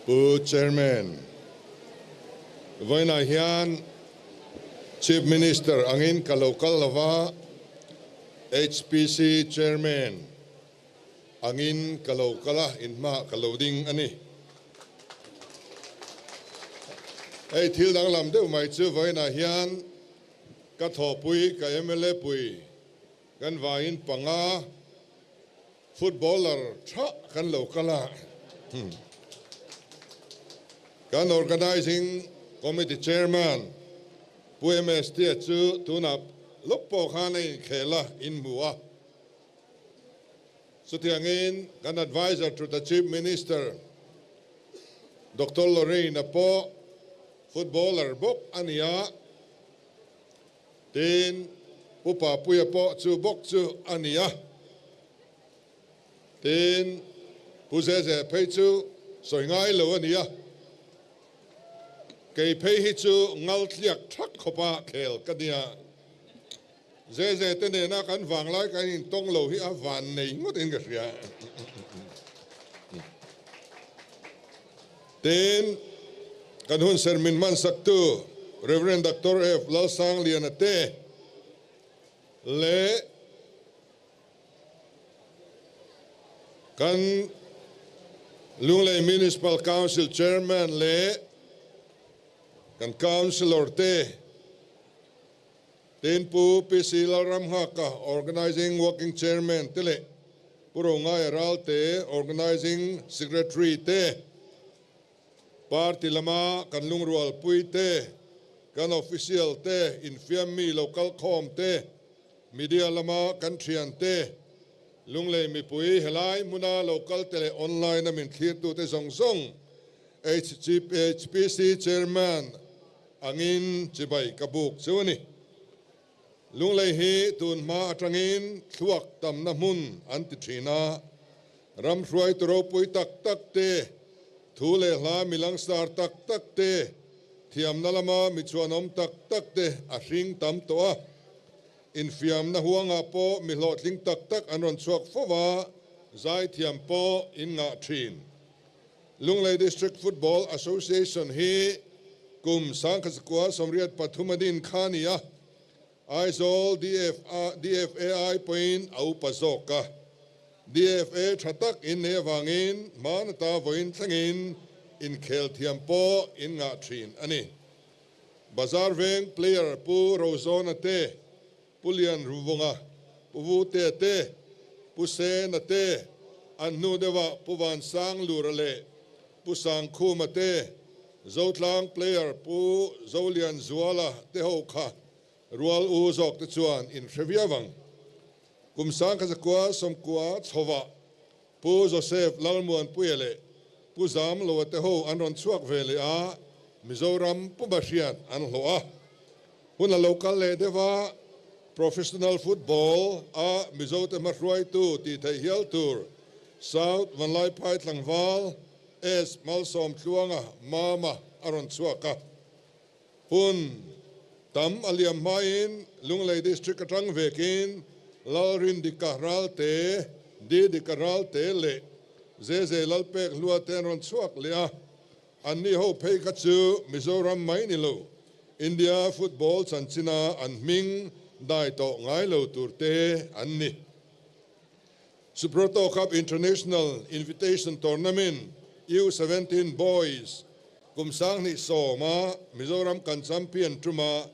Pu Chairman, vawiinah hian Chief Minister angin ka lo kal lova, HPC Chairman angin ka lo kal a, inhmaah ka lo ding a ni. Hei thil danglam deuh mai chu vawiinah hian ka thawhpui, ka mla pui kan vaiin panga footballer tha kan lo kal a. Kan Organising Committee Chairman Pu MS Tia chu tunah lawk pawh khan a inkhel a, inhmu a. Chutiangin kan Adviser to the Chief Minister Doctor Lorraine-a pawh footballer bawk a ni a, tin Pu Papuia pawh chu bawk chu a ni a, tin Pu Zeze phei chu sawi ngai lo a ni a, kei phei hi chu ngal tliak thak khawpa khel ka nia. Zeze te nena kan vanglai kan intawng lo hi a van nei ngawt in ka hria. Tin, kan hun ser min hmansaktu Rev. Doctor F. Lalsangliana te leh kan Lunglei Municipal Council Chairman leh kan Councillor te, Tin Pu PC Lalramnghaka, Organising Working Chairman te leh Pu Rongaia Ralte, Organising Secretary te, Party lama kan lungrualpui te, kan official te, infiammi local khawm te, media lama kan thian te, Lunglei mipui helai hmuna local te leh online a min thlirtute zawng zawng, HPC Chairman, Angin chibai ka buk chu a ni. Lunglei hi tun hma atangin thluak tamna hmun an ti thin a, ram hruaitu ropui tak tak te, thu leh hla mi langsar tak tak te, thiamna lama mi chhuanawm tak tak te a hring tam tawh a. Infiamna huangah pawh mi hlawhtling tak tak an rawn chhuak fo va, zaithiam pawh in ngah thin. Lunglei District Football Association hi kum 1983 a din kha a ni a, Aizawl DFAI pawhin a upa zawk a. DFA tha tak in nei avangin hmaan ata vawiin thlengin inkhel thiam pawh in ngah thin a ni. Bazar veng player Pu Rozawna te, Pu Lian Ruvunga, Pu Vutea te, Pu Sena te, an hnu deuhah Pu Vansang Lura leh Pu Sangkhuma te, Zotlang player Pu Zolian Zuala te ho kha rual u zawk te chuan in hre viau ang. Kum 1990 chhovah Pu Joseph Lalmuanpuia leh Pu Zamloa te ho an rawn chhuak ve leh a, Mizoram Pu Bahriat an hlawh a. Hun a lo kal leh deuh a, Professional Football a Mizote hmahruaitu tih theih hial tur South Vanlaiphai tlangval S Malsawmtluanga Mama a rawn chhuak a. Hun tam a liam hmain Lunglei District atang vekin Lalrindika Ralte, Didika Ralte leh Zeze Lalpek hlua te an rawn chhuak leh a, anni ho phei kha chu Mizoram mai ni lo, India football chanchina an hming dai tawh ngai lo tur te an ni. Subroto Cup International Invitation Tournament U17 Boys kum 2010 a Mizoram kan champion tuma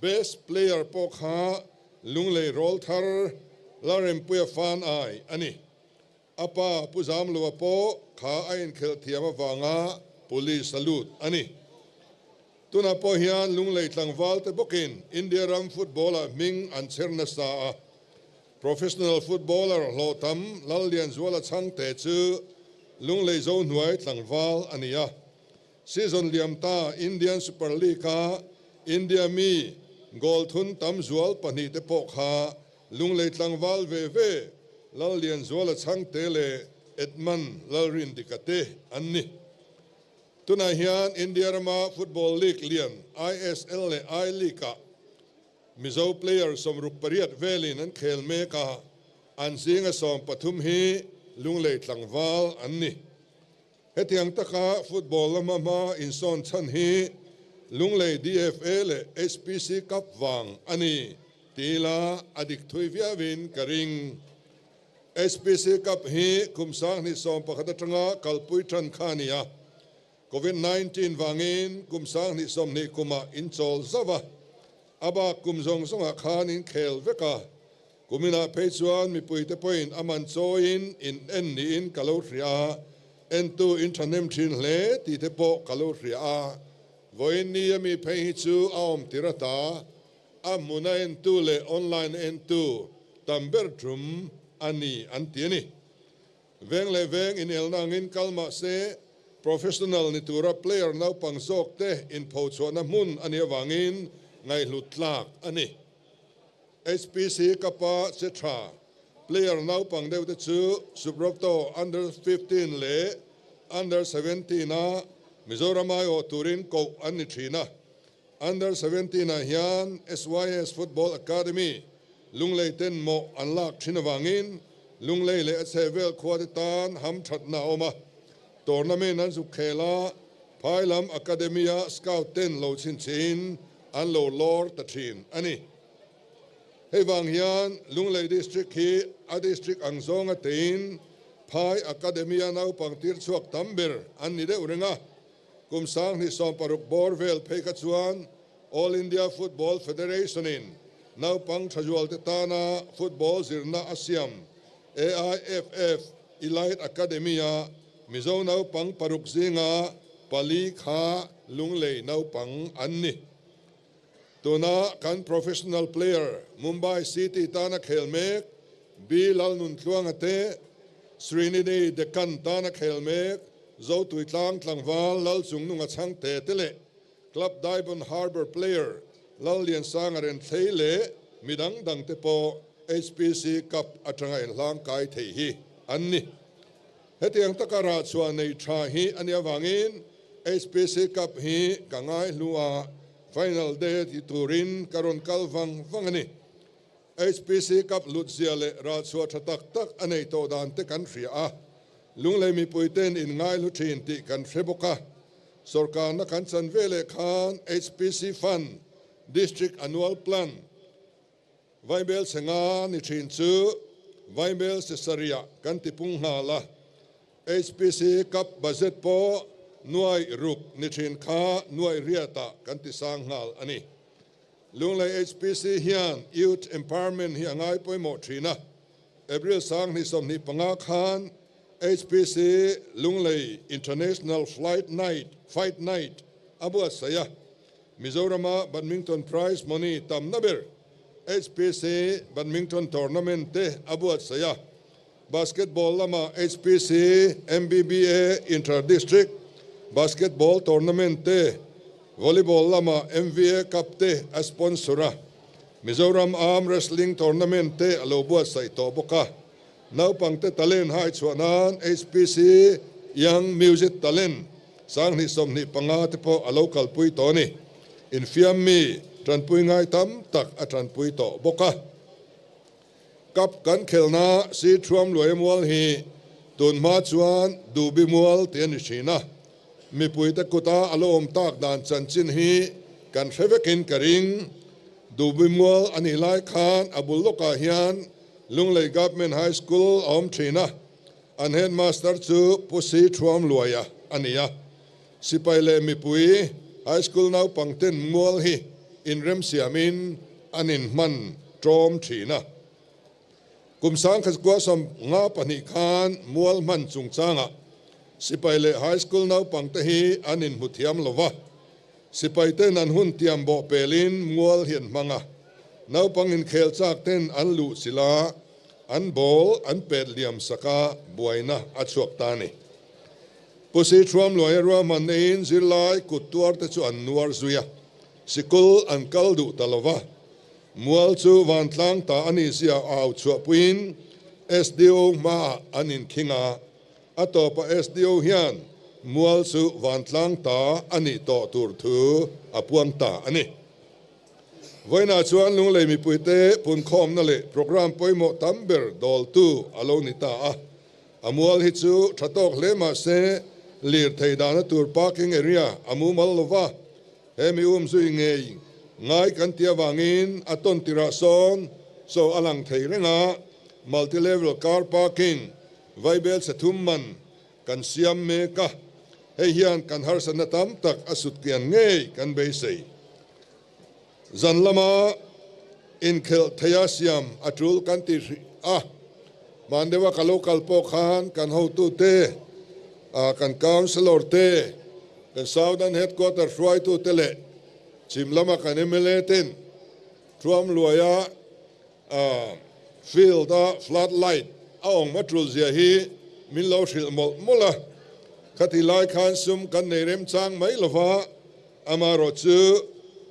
Best Player pawh kha Lunglei Rawlthar Lalrempuia fan ai a ni. A pa Pu Zamloa pawh kha a inkhelh thiam avanga Police a lut a ni. Tunah pawh hian Lunglei tlangval te bawkin India ram football-ah hming an chher nasa a. Professional footballer hlawh tam Lallianzuala Chhangte chu Lunglei Zohnuai tlangval a ni a. Season liam ta Indian Super League-a India mi goal thun tam zual pahnih te pawh kha Lunglei tlangval ve ve Lallianzuala Chhangte leh Edmund Lalrindika te an ni. Tunah hian India rama football league lian ISL leh I-League-ah Mizo player 68 velin an khel mek a, an zinga 13 hi Lunglei tlangval an ni. Hetiang taka football lama hma insawn chhan hi Lunglei DFA leh HPC Cup vang a ni ti ila a dik thui viauin ka ring. HPC Cup hi kum 2011 atanga kalpui tan kha a ni a, Covid 19 vangin kum 2020 kumah inchawl zauh a, a bak kum zawng zawngah khan inkhel vek a. Kuminah phei chuan mipuite pawhin a man chawiin in en niin ka lo hria a, entu in thahnem thin hle tih te pawh ka lo hria a. Vawiin ni a mi phei hi chu a awm tir ata, a hmuna entu leh online a entu tam ber tum a ni an ti a ni. Veng leh veng inelna angin kal mah se, professional ni tura player naupang zawk te inphochhuahna hmun a nih avangin ngaihhlut tlak a ni. HPC Cup-a che tha player naupang deuh te chu Subroto Under 15 leh Under 17 a Mizoram aiawh turin koh an ni thin a. Under 17 ah hian SYS Football Academy Lunglei ten mawh an lak thin avangin Lunglei leh a chhehvel khua te tan hamthatna a awm a. Tournament an zuk khel a, Phailam Academy-a scout ten lo chhinchhihin an lo lawr ta thin a ni. Hei vang hian Lunglei District hi a district ang zawnga teiin Phai Academy-a naupang tir chhuak tam ber an ni deuh reng a. Kum 2016 bawr vel phei kha chuan All India Football Federation-in naupang thazualte tana football zirna a siam AIFF Elite Academy-a Mizo naupang paruk zinga pali kha Lunglei naupang an ni. Tuna kan professional player Mumbai City tana khel mek B Lalnuntluanga te, Srinidhi Deccan tana khel mek Zotuitlang tlangval Lalchungnunga chhangte te leh Club Diamond Harbour player Lalliansanga Renthlei leh midang dangte pawh HPC Cup atanga inhlangkai thei hi an ni. Hetiang taka rah chhuah nei tha hi a nih avangin HPC Cup hi ka ngai hlu a, final day ti turin ka rawn kal vang vang a ni. HPC Cup hlut zia leh rah chhuah tha tak tak a nei tawh dan te kan hria a, Lunglei mipuite'n in ngai hlu thin tih kan hre bawk a. Sawrkarna kan chan ve leh khan HPC Fund, District Annual Plan, Vaibel chhe nga ni thin chu Vaibel chhe sarih kan ti pung nghal a, HPC Cup budget pawh nuai ruk ni thin kha nuai riatah kan ti sang nghal a ni. Lunglei HPC hian Youth Empowerment hi a ngai pawimawh thin a, April 2025 khan HPC Lunglei International Flight Night, Fight Night, a buatsaih a. Mizorama Badminton prize money tamna ber HPC Badminton Tournament te a buatsaih a. Basketball lama HPC MBBA Inter-District Basketball Tournament te, Volleyball lama MVA Cup te a sponsor a. Mizoram Arm Wrestling Tournament te a lo buatsaih tawh bawk a. Naupangte talent hai chhuah nan HPC Young Music Talent 2025 te pawh a lo kalpui tawh a ni. Infiam mi tanpui ngai tam tak a tanpui tawh bawk a. Cup kan khelhna si Thuam Luai Mual hi tun hma chuan Dubi Mual tih a ni thin a. Mipuite kuta a lo awm tak dan chanchin hi kan hre vekin ka ring. Dubi Mual a nih lai khan a bul lawkah hian Lunglei Government High School a awm thin a, an headmaster chu Pu Si Thuam Luaia a ni a. Sipai leh mipui High School naupang ten mual hi inremsiamin an inhman tawm thin a. Kum 1952 khan mual hman chungchangah sipai leh High School naupang te hi an inhmu thiam lo va. Sipai ten an hun tiam bawh pelin mual hi an hmang a, naupang inkhel chak ten an luh chilh a, an ball an pet liam sak a, buaina a chhuak ta a ni. Pu Si Thuam Luaia ruahman neiin zirlai kut tuar te chu an nuar zui a, sikul an kal duh ta lo va. Mual chu vantlang ta a nih zia au chhuahpuiin SDO hmaah an inkhing a, A tawpah SDO hian mual chu vantlang ta a nih tawh tur thu a puang ta a ni. Vawiinah chuan Lunglei mipuite punkhawmna leh programme pawimawh tam ber dawltu a lo ni ta a. A mual hi chu tha tawk hle mah se Lirthei dahna tur parking area a mumal lo va, he mi umzui ngei ngai kan tih avangin a tawn tirah sawn chaw a lang thei reng a, multi level car parking vaibel chhe thum man kan siam mek a, hei hian kan harsatna tam tak a sut kian ngei kan beisei. Zan lama inkhelh theia siam a tul kan ti hrih a, hman deuha ka lo kal pawh khan kan hotute, kan Councillor te, kan Southern Headquarter hruaitute leh chhim lama kan mla ten Thuamluaia field-a flood light a awm a tul zia hi min lo hrilh mawlh mawlh a, khati lai khan sum kan nei remchang mai lova, Amaherawh chu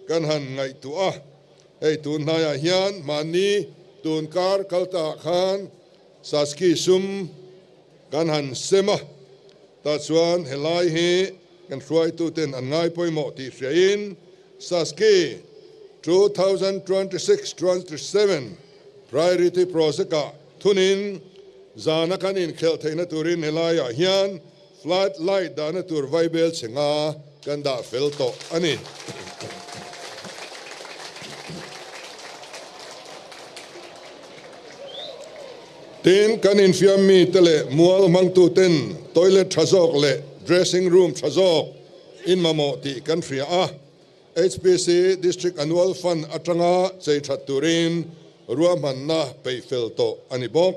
kan han ngaihtuah a, hei tun hnaiah hian mahni tun kar kal taah khan Saski sum kan han sem a, tah chuan helai hi kan hruaituten an ngai pawimawh tih hriain Saski 2026-27 Priority Project-ah thunin zana kan inkhelh theihna turin helaiah hian Flight light dahna tur vaibel che nga kan dah fel tawh a ni. Tin, kan infiam mite leh mual hmangtuten toilet tha zawk leh dressing room tha zawk in mamawh tih kan hria a. HPC District Annual Fund atanga chei that turin ruahmanna peih fel tawh a ni bawk.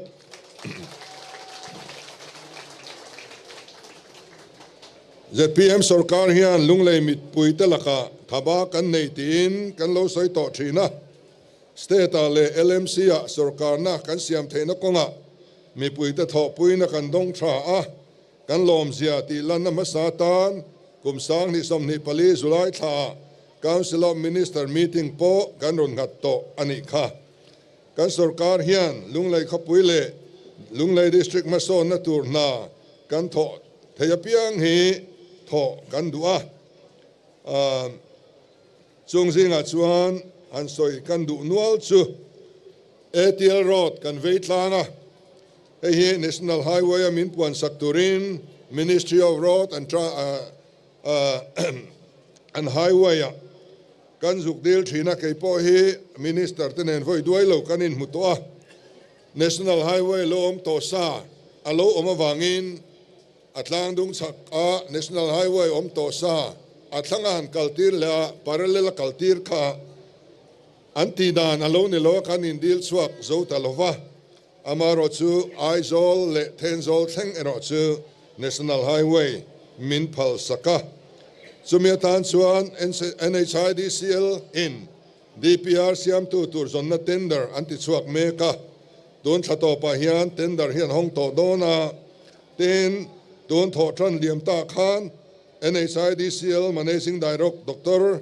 Zpm sorkar hian Lunglei mitpuite lakah thaba kan nei tiin kan lo sawi tawh thin a. State-ah leh LMC-ah sorkarna kan siam theihna kawngah mipuite thawhpuina kan dawng tha a. Kan lawmzia tih lanna hmasa tan kum 2024 July thlaah Council of Minister meeting pawh kan rawn nghat tawh a nih kha. Kan sorkar hian Lunglei khawpui leh Lunglei District hmasawnna tur hna kan thawh thei apiang hi thawh kan duh a. Chung zingah chuan han sawi kan duh nual chu ATL Road kan vei tlang a, hei hi National Highway a min puan sak turin Ministry of Road and and Highway ah kan zuk dil thin a, kei pawh hi Minister te nen vawi duai lo kan inhmu tawh a, National Highway lo awm tawh sa a lo awm avangin A tlang dung chhak a National Highway awm tawh sa a thlang a han kaltir leh a parallel a kaltir kha an tih dan a lo ni lo a kan indil chhuak zo ta lo va. Amaherawh chu Aizawl leh Thenzawl thleng erawh chu National Highway min phal sak a. Chumi atan chuan NHIDCL in DPR siamtu tur zawnna tender an ti chhuak mek a. Tun thla tawpah hian tender hi an hawng tawh dawn a. Tin, tun thawh tan liam ta khan NHIDCL Managing Direct Doctor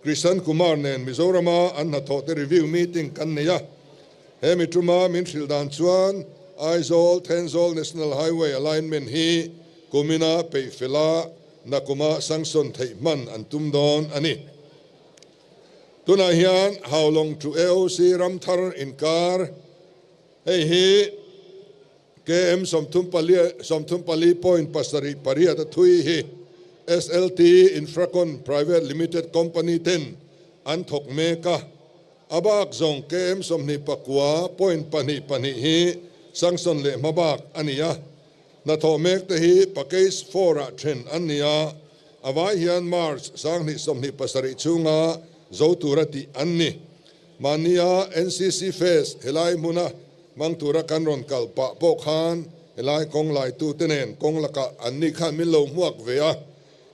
Krishan Kumar nen Mizorama an hnathawhte review meeting kan nei a. He mi tuma min hrilh dan chuan Aizawl, Thenzawl National Highway alignment hi kumina peih fela nakuma sanction theih hman an tum dawn a ni. Tunah hian Haulawng to AOC Ramthar inkar hei hi KM 34.78 a thui hi SLT Infracon Private Limited Company ten an thawk mek a, a bak zawng KM 29.22 hi sanction leh hmabak a ni a. Hnathawh mek te hi package four-ah then an ni a, a vai hian March 2027 chhunga zo tura tih an ni. Mahnia NCC Fest helai hmuna Hmang tura kan rawn kal pah pawh khan helai kawng laitute nen kawng lakah an ni khan min lo hmuak ve a,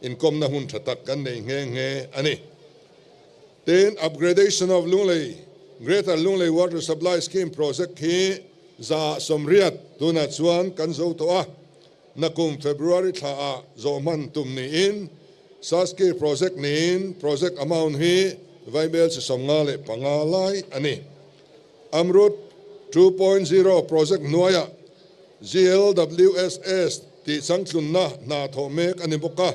inkawmna hun tha tak kan nei nghe nghe a ni. Tin, Upgradation of Lunglei Greater Lunglei Water Supply Scheme Project hi 180 tunah chuan kan zo tawh a, nakum February thlaah zawh hman tum niin Saski Project niin project amount hi vaibel chi 55 lai a ni. Amrut 2.0 project hnuaiah GLWSS tih changtlunna hna thawh mek a ni bawk a,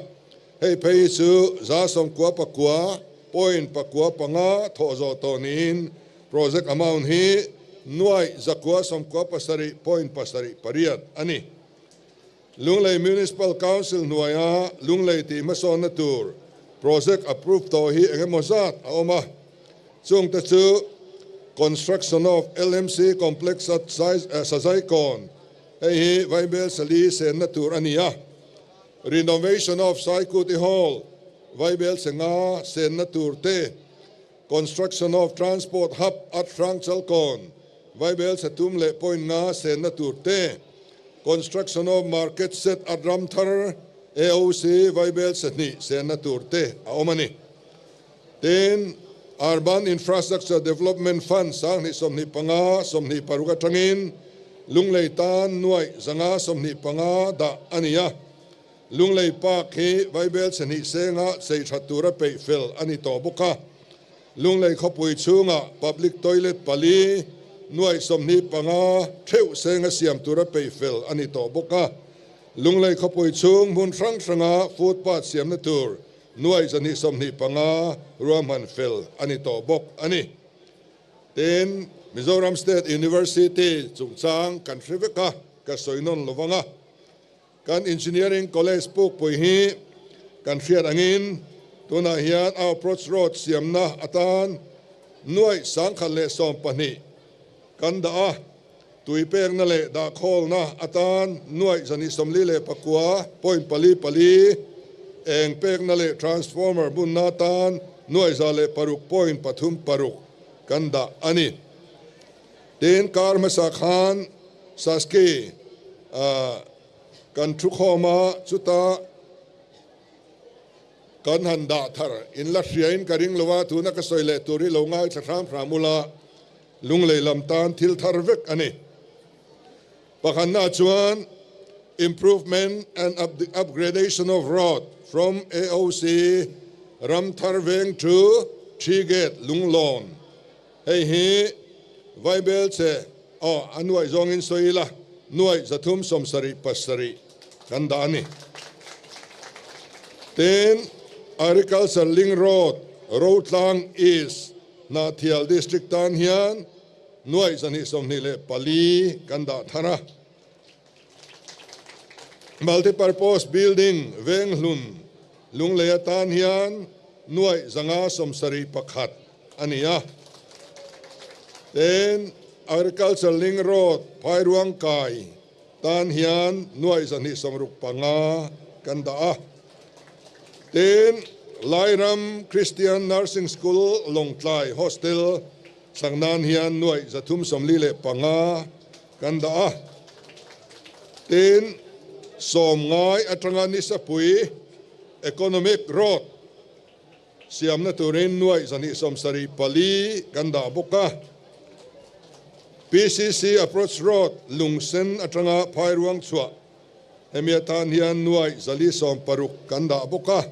hei phei hi chu 99.95 thawh zawh tawh niin project amount hi nuaih 997.78 a ni. Lunglei Municipal Council hnuaia Lunglei tih hmasawnna tur project approve tawh hi eng emaw zat a awm a, chungte chu Construction of LMC Complex at Sazaikawn, hei hi Vaibel Sali senna tur a ni a, Renovation of Saikuti Hall, Vaibel Senga senna tur te, Construction of Transport Hub at Hrangchalkawn, Vaibel Satum leh point nga senna tur te, Construction of Market Set at Ramthar, AOC, Vaibel Sahnih senna tur te a awm a ni. Tin, Urban Infrastructure Development Fund 2025, 26 atangin Lunglei tan nuaih 125 dah a ni a. Lunglei Park hi Vaibel Sahnih senga chei that tura peih fel a ni tawh bawk a. Lunglei khawpui chhunga public toilet pali nuaih 25 theuh senga siam tura peih fel a ni tawh bawk a. Lunglei khawpui chhung hmun hrang hranga footpath siamna tur nuaih 225 ruahman fel a ni tawh bawk a ni. Tin, Mizoram State University chungchang kan hre vek a, ka sawi nawn lo vang a. Kan Engineering College pukpui hi kan hriat angin tunah hian a approach road siamna atan nuaih 1012 kan dah a, tui pekna leh dahkhawlna atan nuaih 249.44, eng pekna leh transformer bunna atan nuaih 106.36 kan dah a ni. Tin, kar hmasa khan Saski kan thu khawm a, chuta kan han dah thar in la hriain ka ring lo a, tuna ka sawi leh tur hi lo ngaithla hram hram ula, Lunglei lam tan thil thar vek a ni. Pakhatna chuan Improvement and Upgradation of Road from AOC Ramthar Veng to Tree Gate Lunglawn. Hei hi Vaibel che aw a nuaih zawngin sawi ila, nuaih 377 kan dah a ni. Tin, Agriculture Link Road, Rotlang East, Hnahthial District tan hian nuaih 224 kan dah thar a. Multipurpose Building Venghlun Lunglei atan hian nuaih 571 a ni a. Tin, Agriculture Link Road Phairuang Kai tan hian nuaih 265 kan dah a. Tin, Lairam Christian Nursing School Lawngtlai Hostel sak nan hian nuaih 345 kan dah a. Tin, sawm ngai atanga Nisapui Economic Road siamna turin nuaih 274 kan dah bawk a. PCC Approach Road Lungsen atanga Phairuang chhuah hemi atan hian nuaih 160 kan dah bawk a.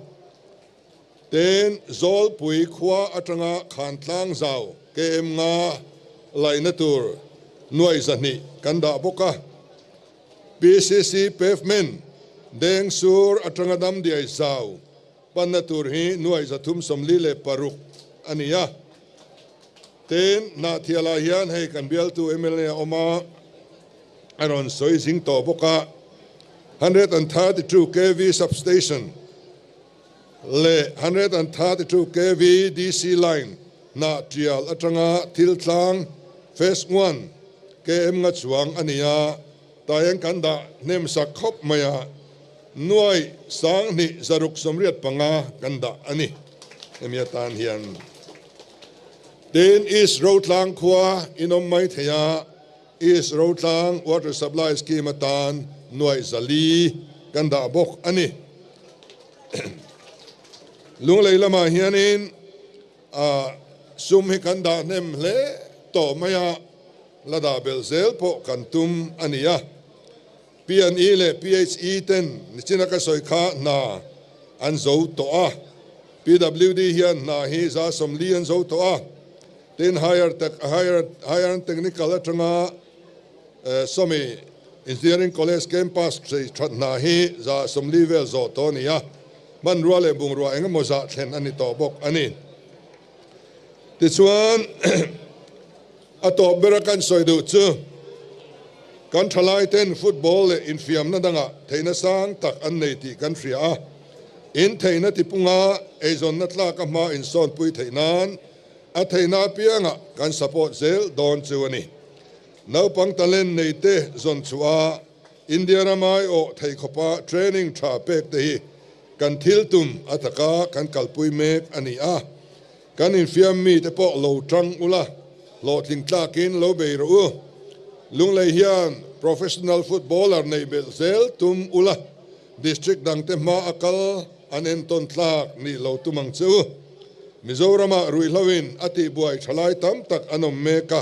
Tin, Zawlpui khua atanga Khantlang zau KM nga laihna tur nuaih 200 kan dah bawk a. PCC Pavement Deng Sur atanga Damdiai zau panna tur hi nuaih 346 a ni a. Tin, Hnahthialah hian hei kan bialtu MLA a awm a, a rawn sawi zing tawh bawk a. 132 kV substation leh 132 kV DC line Hnahtial atanga thil tlang Phase 1 KM nga chuang a ni a, taieng kan dah hnem sak khawp mai a, nuaih 2685 kan dah a ni. Hemi atan hian tin East Rotlang khua in awm mai thei a, East Rotlang Water Supply Scheme atan nuaih 400 kan dah bawk a ni. Lunglei lamah hianin a sum hi kan dah hnem hle tawh mai a, la dah belh zel pawh kan tum a ni a. P&E leh PHE ten nichina ka sawi kha hna an zo tawh a. PWD hian hna hi 140 an zo tawh a. Tin, higher higher higher and technical atanga sawmi Engineering College campus sei that hna hi 140 vel zawh tawh a ni a. Hmanrua leh bungrua eng emaw zah thlen a ni tawh bawk a ni. Tichuan, a tawp bera kan sawi duh chu. Kan thalaiten football leh infiamna dangah theihna sang tak an nei tih kan hria a, in theihna tipunga eizawnna tlaka hma insawnpui theih nan a theihna apiangah kan support zel dawn chu a ni. Naupang talent neite zawn chhuah a, India ram aiawh thei khawpa training tha pek te hi kan thil tum a taka kan kalpui mek a ni a. Kan infiam mite pawh lo tang ula, hlawhtling tlakin lo bei rawh u. Lunglei hian professional footballer neih belh zel tum ula, district dangte hma a kal an entawn tlak nih lo tum ang che u. Mizoramah ruihhloin a tihbuai thalai tam tak an awm mek a,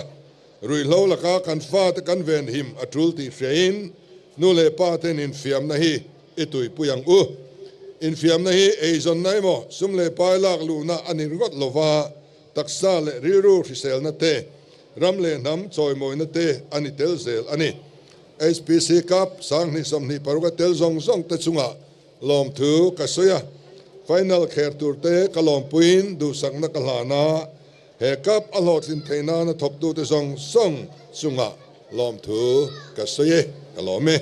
ruihhlo laka kan fate kan venhim a tul tih hriain nu leh pa ten infiamna hi i tuipui ang u. Infiamna hi eizawnna emaw sum leh pai lak luhna a ni ringawt lova, taksa leh rilru hriselna te, ram leh hnam chawimawina te a ni tel zel a ni. HPC Cup 2026 a tel zawng zawng te chungah lawmthu ka sawi a, final kher tur te ka lawmpuiin duhsakna ka hlan a, he cup a hlawhtlin theih nana thawktute zawng zawng chungah lawmthu ka sawi e, ka lawm e.